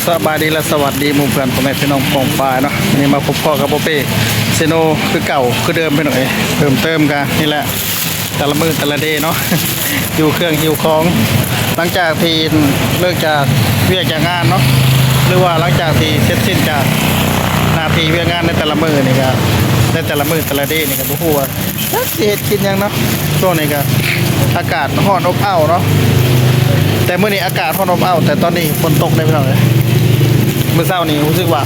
ສະບາຍດີ ແລະ ສະຫວັດດີໝູ່ເພື່ອນ ພໍ່ແມ່ພີ່ນ້ອງປ້ອງປາຍເນາະ. ມື້ນີ້ມາພົບພໍ້ກັບບໍ່ເປ້ເຊໂນຄືເກົ່າຄືເດີມພີ່ນ້ອງເອີຍ. ເພີ່ມເຕີມກະນີ້ແຫຼະ ແຕ່ລະມື້ແຕ່ລະເດເນາະ ຫິ້ວເຄື່ອງຫິ້ວຂອງ ຫຼັງຈາກທີ່ເລີກຈາກວຽກຈາກງານເນາະ ຫຼືວ່າຫຼັງຈາກທີ່ເສັດສິ້ນຈາກໜ້າທີ່ວຽກງານໃນແຕ່ລະມື້ນີ້ກະ ໃນແຕ່ລະມື້ແຕ່ລະເດນີ້ກະບໍ່ຮູ້ວ່າ ຈັກຊິເຮັດກິນຫຍັງເນາະ. ຊ່ວງນີ້ກະອາກາດຮ້ອນອົບອ້າວເນາະ ແຕ່ມື້ນີ້ອາກາດຮ້ອນອົບອ້າວ ແຕ່ຕອນນີ້ຝົນຕົກເດ້ພີ່ນ້ອງເອີຍ. ມື້ເຊົ້ານີ້ຮູ້ສຶກວ່າ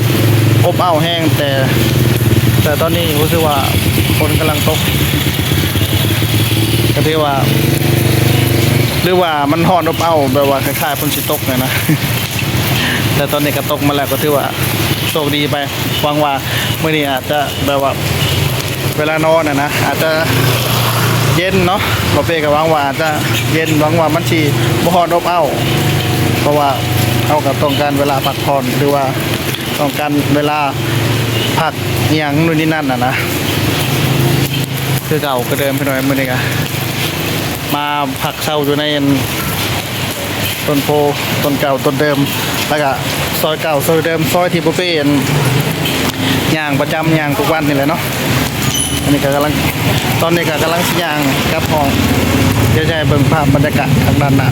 ອົບອ້າວແຮງ ແຕ່ ແຕ່ຕອນນີ້ຮູ້ສຶກວ່າຝົນກຳລັງຕົກ ກະຖືວ່າ ຫຼືວ່າມັນຮ້ອນອົບອ້າວ ແບບວ່າຄ້າຍໆຝົນຊິຕົກຫັ້ນນະ ແຕ່ຕອນນີ້ກະຕົກມາແລ້ວ ກະຖືວ່າໂຊກດີໄປ. ຫວັງວ່າມື້ນີ້ອາດຈະແບບວ່າ ເວລານອນຫັ້ນນະ ອາດຈະເຢັນເນາະ ບໍ່ເປ້ກະຫວັງວ່າອາດຈະເຢັນ ຫວັງວ່າມັນຊິບໍ່ຮ້ອນອົບອ້າວ ເພາະວ່າເຮົາກະຕ້ອງການເວລາພັກຜ່ອນ ຫຼືວ່າຕ້ອງການເວລາພັກອີ່ຫຍັງໂນ່ນນີ້ນັ້ນຫັ້ນນະ. ຄືເກົ່າຄືເດີມພີ່ນ້ອງ ມື້ນີ້ກະມາພັກເຊົາຢູ່ໃນອັນ ຕົ້ນໂພຕົ້ນເກົ່າຕົ້ນເດີມ ແລ້ວກະຊອຍເກົ່າຊອຍເດີມ ຊອຍທີ່ບໍ່ເປ້ ຍ່າງປະຈຳ ຍ່າງທຸກວັນນີ້ແຫຼະເນາະ. ອັນນີ້ກະກຳລັງ ຕອນນີ້ກະກຳລັງຊິຍ່າງກັບຫ້ອງ ດຽວຈະໃຫ້ເບິ່ງພາບບັນຍາກາດທາງດ້ານໜ້າ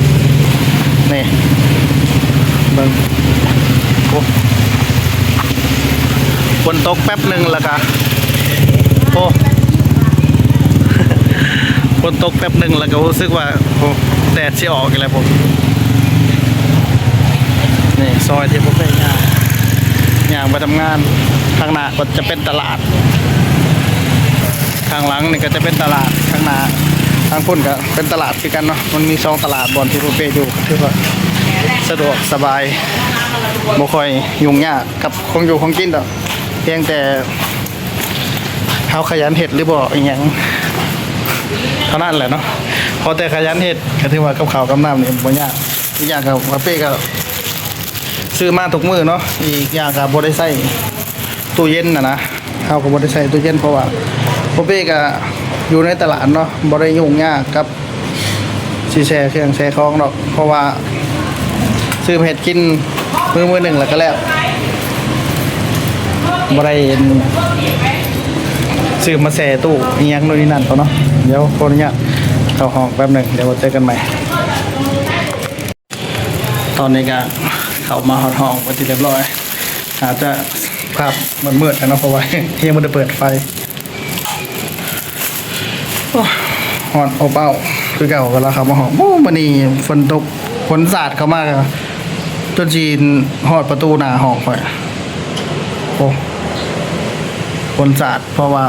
ນີ້ ເບິ່ງ ໂອ້ ຝົນຕົກແປັບໜຶ່ງແລ້ວກະ ໂອ້ ຝົນຕົກແປັບໜຶ່ງແລ້ວກະຮູ້ສຶກວ່າ ໂອ້ ແດດຊິອອກອີກແລ້ວພຸ້ນ. ນີ້ຊອຍທີ່ບໍ່ເປ້ຍ່າງ ຍ່າງໄປທຳງານ ທາງໜ້າກະຈະເປັນຕະຫຼາດ ທາງຫຼັງນີ້ກະຈະເປັນຕະຫຼາດ ທາງໜ້າ ທາງພຸ້ນກະເປັນຕະຫຼາດຄືກັນເນາະ. ມັນມີສອງຕະຫຼາດ ບ່ອນທີ່ບໍ່ເປ້ຢູ່ ກະຖືວ່າສະດວກສະບາຍ ບໍ່ຄ່ອຍຫຍຸ້ງຍາກ ກັບຂອງຢູ່ຂອງກິນດອກ ພຽງແຕ່ເຮົາຂະຫຍັນເຮັດຫຼືບໍ່ອີ່ຫຍັງເທົ່ານັ້ນແຫຼະເນາະ. ພໍແຕ່ຂະຫຍັນເຮັດກະຖືວ່າກັບເຂົ້າກັບນ້ຳນີ້ບໍ່ຍາກ. ອີກຢ່າງກະ ກາເຟກະຊື້ມາທຸກມື້ເນາະ ອີກຢ່າງກະບໍ່ໄດ້ໃຊ້ຕູ້ເຢັນຫັ້ນນະ ເຮົາກະບໍ່ໄດ້ໃຊ້ຕູ້ເຢັນ ເພາະວ່າກາເຟກະຢູ່ໃນຕະຫຼາດເນາະ ບໍ່ໄດ້ຫຍຸ້ງຍາກກັບ ຊິແຊ່ເຄື່ອງແຊ່ຂອງດອກ ເພາະວ່າຊື້ມາເຮັດກິນມື້ ມື້ໜຶ່ງແລ້ວກະແລ້ວ ບໍ່ໄດ້ຊື້ມາແຊ່ຕູ້ອີ່ຫຍັງໂນ່ນນີ້ນັ້ນເນາະ. ດຽວຂໍອະນຸຍາດເຂົ້າຫ້ອງແປັບໜຶ່ງ ດຽວເຈີກັນໃໝ່. ຕອນນີ້ກະເຂົ້າມາຮອດຫ້ອງເປັນທີ່ຮຽບຮ້ອຍ ອາດຈະພາບມືດໆເນາະ ເພາະວ່າຍັງບໍ່ໄດ້ເປີດໄຟ. ໂອ້ ຮ້ອນອົບເອົ້າຄືເກົ່າ ເວລາເຂົ້າມາຫ້ອງ. ໂອ້ ມື້ນີ້ຝົນຕົກ ຝົນສາດເຂົ້າມາ ຈົນຊິຮອດປະຕູໜ້າຫ້ອງຂ້ອຍ. ໂອ້ ຝົນສາດ ເພາະວ່າ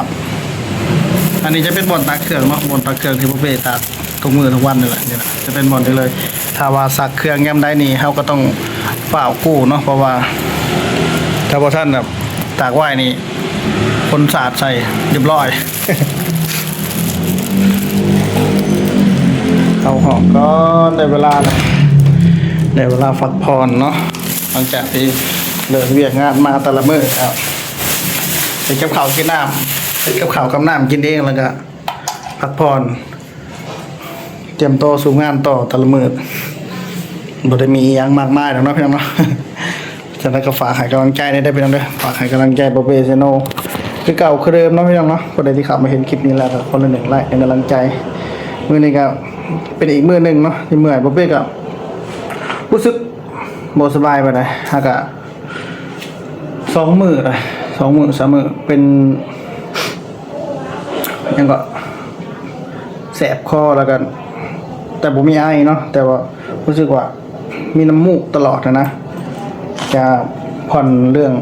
ອັນນີ້ຈະເປັນບ່ອນຕາກເຄື່ອງເນາະ ບ່ອນຕາກເຄື່ອງທີ່ບໍ່ເປ້ຕາກທຸກມື້ທຸກວັນນີ້ແຫຼະ ນີ້ແຫຼະ ຈະເປັນບ່ອນນີ້ເລີຍ. ຖ້າວ່າຊັກເຄື່ອງຍາມໃດນີ້ ເຮົາກະຕ້ອງຟ້າວກູ້ເນາະ ເພາະວ່າຖ້າບໍ່ທັນແບບຕາກໄວ້ນີ້ ຝົນສາດໃສ່ ຮຽບຮ້ອຍ. ເຂົ້າຫ້ອງກ່ອນ ໄດ້ເວລາແລ້ວ ໄດ້ເວລາພັກຜ່ອນເນາະ ຫຼັງຈາກທີ່ເລີກວຽກງານມາແຕ່ລະມື້ ກະໄປເກັບເຂົ້າກິນນ້ຳ ເກັບເຂົ້າກັບນ້ຳກິນເອງ ແລ້ວກະພັກຜ່ອນ ຕຽມໂຕະສູ້ງານຕໍ່ແຕ່ລະມື້ ບໍ່ໄດ້ມີອີ່ຫຍັງມາກມາຍດອກເນາະ ພີ່ນ້ອງເນາະ. ຈັ່ງໃດກະຝາກໃຫ້ກຳລັງໃຈແດ່ເດີພີ່ນ້ອງເດີ ຝາກໃຫ້ກຳລັງໃຈບໍ່ເປ້ເຊໂນ ຄືເກົ່າຄືເດີມເນາະ ພີ່ນ້ອງເນາະ. ຜູ້ໃດທີ່ເຂົ້າມາເຫັນຄລິບນີ້ແລ້ວກະຄົນລະໜຶ່ງໄລກ໌ ເປັນກຳລັງໃຈ. ມື້ນີ້ກະເປັນອີກມື້ໜຶ່ງເນາະ ທີ່ເມື່ອຍ ບໍ່ເປ້ກະຮູ້ສຶກບໍ່ສະບາຍປານໃດ ຫາກະ ສອງມື້ລະ ສອງມື້ສາມມື້ ເປັນຫຍັງກະ ແສບຄໍ ແລ້ວກະ ແຕ່ບໍ່ມີໄອເນາະ ແຕ່ວ່າຮູ້ສຶກວ່າມີນ້ຳມູກຕະຫຼອດຫັ້ນນະ. ກະຜ່ອນເລື່ອງ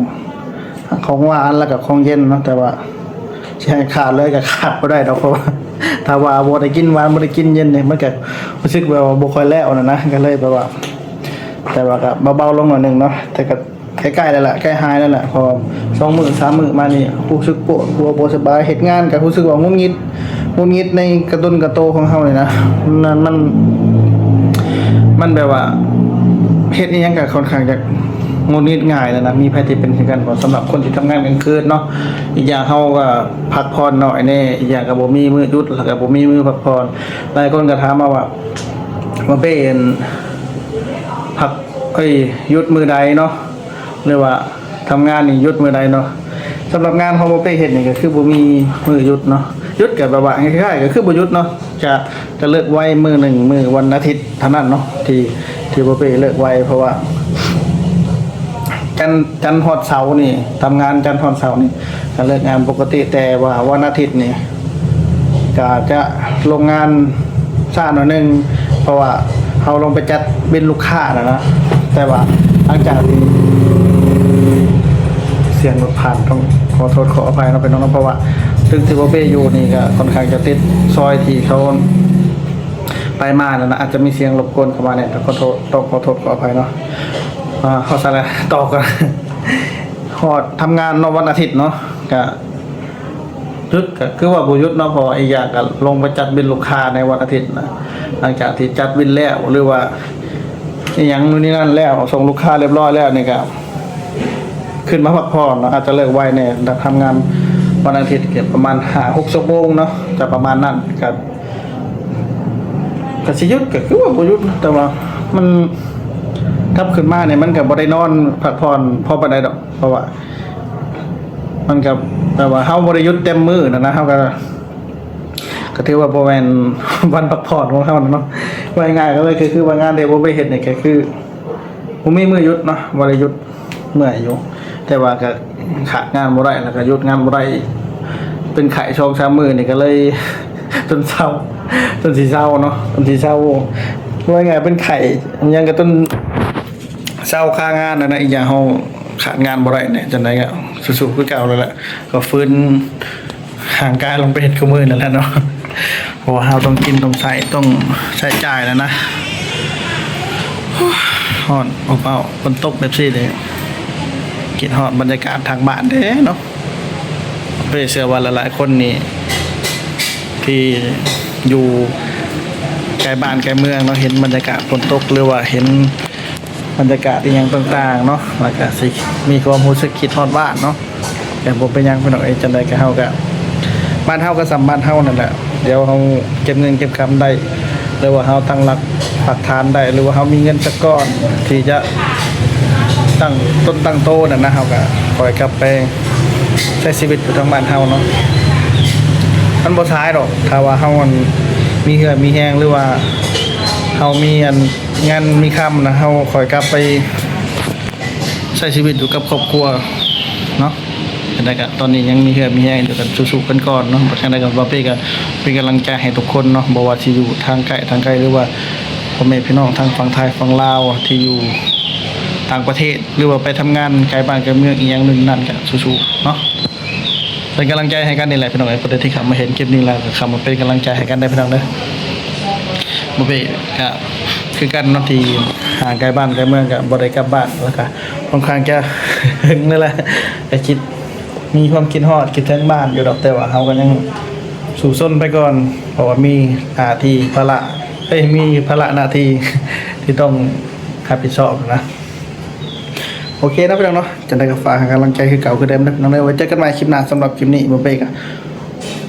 ຂອງຫວານ ແລ້ວກະຂອງເຢັນເນາະ ແຕ່ວ່າຊິໃຫ້ຂາດເລີຍກະຂາດບໍ່ໄດ້ດອກ ເພາະວ່າຖ້າວ່າບໍ່ໄດ້ກິນຫວານ ບໍ່ໄດ້ກິນເຢັນນີ້ ມັນກະຮູ້ສຶກແບບວ່າບໍ່ຄ່ອຍແລ້ວຫັ້ນນະ ກະເລີຍແບບວ່າ ແຕ່ວ່າກະເບົາໆລົງໜ້ອຍໜຶ່ງເນາະ ແຕ່ກະ ໃກ້ໆແລ້ວລະ ໃກ້ຫາຍແລ້ວລະ ເພາະສອງມື້ສາມມື້ມານີ້ຮູ້ສຶກປວດຫົວບໍ່ສະບາຍ ເຮັດງານກະຮູ້ສຶກວ່າຫງຸດຫງິດ ຫງຸດຫງິດໃນກະຕົນກະໂຕຂອງເຮົານີ້ນະ ມັນ ມັນ ມັນແບບວ່າເຮັດອີ່ຫຍັງກະຂ້ອນຂ້າງຈະຫງຸດຫງິດງ່າຍແລ້ວນະ. ມີໃຜທີ່ເປັນຄືກັນບໍ່ ສຳລັບຄົນທີ່ທຳງານກາງຄືນເນາະ? ອີກຢ່າງເຮົາກະພັກຜ່ອນໜ້ອຍແດ່ ອີກຢ່າງກະບໍ່ມີມື້ຢຸດ ແລ້ວກະບໍ່ມີມື້ພັກຜ່ອນ. ຫຼາຍຄົນກະຖາມມາວ່າ ວ່າເປ້ ອັນ ພັກ ເອີຍ ຢຸດມື້ໃດເນາະ? ຫຼືວ່າທຳງານນີ້ຢຸດມື້ໃດເນາະ. ສຳລັບງານຂອງບໍ່ເປ້ເຮັດນີ້ກໍຄືບໍ່ມີມື້ຢຸດເນາະ, ຢຸດກໍແບບວ່າຄ້າຍໆກໍຄືບໍ່ຢຸດເນາະ, ຈະ ຈະເລີກໄວມື້ໜຶ່ງ ມື້ວັນອາທິດເທົ່ານັ້ນເນາະ ທີ່ ທີ່ບໍ່ເປ້ເລີກໄວ ເພາະວ່າ ຈັນ ຈັນຮອດເສົານີ້ ທຳງານຈັນຮອດເສົານີ້ ກໍເລີກງານປົກກະຕິ, ແຕ່ວ່າວັນອາທິດນີ້ ກໍຈະລົງງານຊ້າໜ້ອຍໜຶ່ງ ເພາະວ່າເຮົາລົງໄປຈັດບິນລູກຄ້ານະນະ. ແຕ່ວ່າຫຼັງຈາກທີ່ ສຽງລົດຜ່ານ ຕ້ອງຂໍໂທດຂໍອະໄພເນາະພີ່ນ້ອງເນາະ, ເພາະວ່າຕຶກທີ່ບໍ່ເປ້ຢູ່ນີ້ກໍຄ່ອນຂ້າງຈະຕິດຊອຍທີ່ເຂົາໄປມານັ້ນນະ, ອາດຈະມີສຽງລົບກວນເຂົ້າມາແດ່ ຕ້ອງຂໍໂທດ ຕ້ອງຂໍໂທດຂໍອະໄພເນາະ. ອ່າ ເຮົາຊັ້ນແຫຼະ ຕໍ່ກັນ ຮອດທຳງານເນາະ ວັນອາທິດເນາະ ກະ ຢຸດກໍຄືວ່າບໍ່ຢຸດເນາະ, ເພາະວ່າອີກຢ່າງກໍລົງໄປຈັດບິນລູກຄ້າໃນວັນອາທິດນະ. ຫຼັງຈາກທີ່ຈັດບິນແລ້ວ ຫຼືວ່າອີ່ຫຍັງໂນ່ນນີ້ນັ້ນແລ້ວ ສົ່ງລູກຄ້າລຽບຮ້ອຍແລ້ວນີ້ ກໍຂຶ້ນມາພັກຜ່ອນເນາະ, ອາດຈະເລີກໄວແດ່. ແຕ່ທຳງານວັນອາທິດກໍປະມານຫ້າຫົກຊົ່ວໂມງເນາະ, ຈະປະມານນັ້ນ. ກໍ ກໍຊິຢຸດກໍຄືວ່າບໍ່ຢຸດ, ແຕ່ວ່າມັນກັບຂຶ້ນມານີ້ ມັນກໍບໍ່ໄດ້ນອນພັກຜ່ອນພໍປານໃດດອກ, ເພາະວ່າ ມັນກໍແບບວ່າເຮົາບໍ່ໄດ້ຢຸດເຕັມມື້ນະນະ, ເຮົາກໍ ກໍຖືວ່າບໍ່ແມ່ນວັນພັກຜ່ອນຂອງເຮົານະເນາະ. ເວົ້າງ່າຍໆກໍເລີຍ ກໍຄືວ່າງານທີ່ບໍ່ໄປເຮັດນີ້ ກໍຄືບໍ່ມີມື້ຢຸດເນາະ, ບໍ່ໄດ້ຢຸດ, ເມື່ອຍຢູ່ ແຕ່ວ່າກໍຂາດງານບໍ່ໄດ້ ແລ້ວກໍຢຸດງານບໍ່ໄດ້ອີກ. ເປັນໄຂ້ສອງສາມມື້ນີ້ ກໍເລີຍຈົນເຊົາ ຈົນຊິເຊົາເນາະ, ຈົນຊິເຊົາ. ເວົ້າງ່າຍໆ ເປັນໄຂ້ຫຍັງກໍຈົນ ເຊົາຄາງານນັ້ນນະ. ອີກຢ່າງເຮົາຂາດງານບໍ່ໄດ້ແນ່, ຈັ່ງໃດກໍສູ້ໆຄືເກົ່າແລ້ວແຫຼະ, ກໍຟື້ນຮ່າງກາຍລົງໄປເຮັດຄືມື້ນັ້ນແຫຼະເນາະ, ເພາະວ່າເຮົາຕ້ອງກິນຕ້ອງໃຊ້ ຕ້ອງໃຊ້ຈ່າຍແລ້ວນະ. ຮ້ອນອົບເອົາ ຝົນຕົກແບບຊີ້ເດ້ ຄິດຮອດບັນຍາກາດທາງບ້ານເດ້ເນາະ. ເປ້ເຊື່ອວ່າຫຼາຍໆຄົນນີ້ ທີ່ຢູ່ໃກ້ບ້ານໃກ້ເມືອງເນາະ ເຫັນບັນຍາກາດຝົນຕົກ ຫຼືວ່າເຫັນບັນຍາກາດອີ່ຫຍັງຕ່າງໆເນາະ ແລ້ວກະຊິມີຄວາມຮູ້ສຶກຄິດຮອດບ້ານເນາະ. ແຕ່ບໍ່ເປັນຫຍັງພີ່ນ້ອງເອີຍ, ຈັ່ງໃດກະເຮົາກະ ບ້ານເຮົາກະສ່ຳບ້ານເຮົານັ້ນແຫຼະ. ດຽວເຮົາເກັບເງິນເກັບຄຳໄດ້ ຫຼືວ່າເຮົາຕັ້ງຫຼັກປັກຖານໄດ້ ຫຼືວ່າເຮົາມີເງິນສັກກ້ອນທີ່ຈະຕັ້ງຕົນຕັ້ງໂຕນັ້ນນະ, ເຮົາກະຄ່ອຍກັບໄປໃຊ້ຊີວິດຢູ່ທາງບ້ານເຮົາເນາະ. ມັນບໍ່ສາຍດອກ ຖ້າວ່າເຮົາ ອັນ ມີເຫື່ອມີແຮງ ຫຼືວ່າເຮົາມີ ອັນ ເງິນມີຄຳນະ, ເຮົາຄ່ອຍກັບໄປໃຊ້ຊີວິດຢູ່ກັບຄອບຄົວເນາະ. ຈັ່ງໃດກະຕອນນີ້ຍັງມີເຫື່ອມີແຮງຢູ່ ກັນສູ້ໆກັນກ່ອນເນາະ. ຈັ່ງໃດກະ ບ່າວເປ້ກະເປັນກຳລັງໃຈໃຫ້ທຸກຄົນເນາະ, ບໍ່ວ່າຊິຢູ່ທາງໃກ້ທາງໄກ ຫຼືວ່າພໍ່ແມ່ພີ່ນ້ອງທາງຝັ່ງໄທຝັ່ງລາວທີ່ຢູ່ຕ່າງປະເທດ ຫຼືວ່າໄປທຳງານໄກບ້ານໄກເມືອງອີ່ຫຍັງໜຶ່ງນັ້ນ ກະສູ້ໆເນາະ. ເປັນກຳລັງໃຈໃຫ້ກັນນີ້ແຫຼະພີ່ນ້ອງເອີຍ, ຜູ້ໃດທີ່ເຂົ້າມາເຫັນຄລິບນີ້ແລ້ວ ກໍເຂົ້າມາເປັນກຳລັງໃຈໃຫ້ກັນເດີພີ່ນ້ອງເດີ. ບໍ່ເປັນກະຄືກັນເນາະ ທີ່ຫ່າງໄກບ້ານໄກເມືອງ ກະບໍ່ໄດ້ກັບບ້ານ ແລ້ວກະຄ່ອນຂ້າງຈະເຫິງເລີຍແຫຼະ. ກະຄິດ ມີຄວາມຄິດຮອດ ຄິດເຖິງບ້ານຢູ່ດອກ, ແຕ່ວ່າເຮົາກໍຍັງສູ້ຊົນໄປກ່ອນ ເພາະວ່າມີໜ້າທີ່ພາລະ ເອີຍ ມີພາລະໜ້າທີ່ທີ່ຕ້ອງຮັບຜິດຊອບນະ. ໂອເຄເນາະພີ່ນ້ອງເນາະ, ຈັ່ງໃດກໍຝາກໃຫ້ກຳລັງໃຈຄືເກົ່າຄືເດີມເດີພີ່ນ້ອງເດີ. ໄວ້ເຈີກັນໃໝ່ຄລິບໜ້າ, ສຳລັບຄລິບນີ້ ບໍ່ເປັນກະ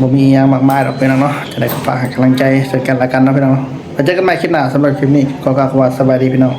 ບໍ່ມີອີ່ຫຍັງມາກມາຍດອກພີ່ນ້ອງເນາະ. ຈັ່ງໃດກໍຝາກໃຫ້ກຳລັງໃຈເຊິ່ງກັນແລະກັນເນາະພີ່ນ້ອງເນາະ. ໄວ້ເຈີກັນໃໝ່ຄລິບໜ້າ, ສຳລັບຄລິບນີ້ ຂໍກ່າວຄຳວ່າສະບາຍດີພີ່ນ້ອງ.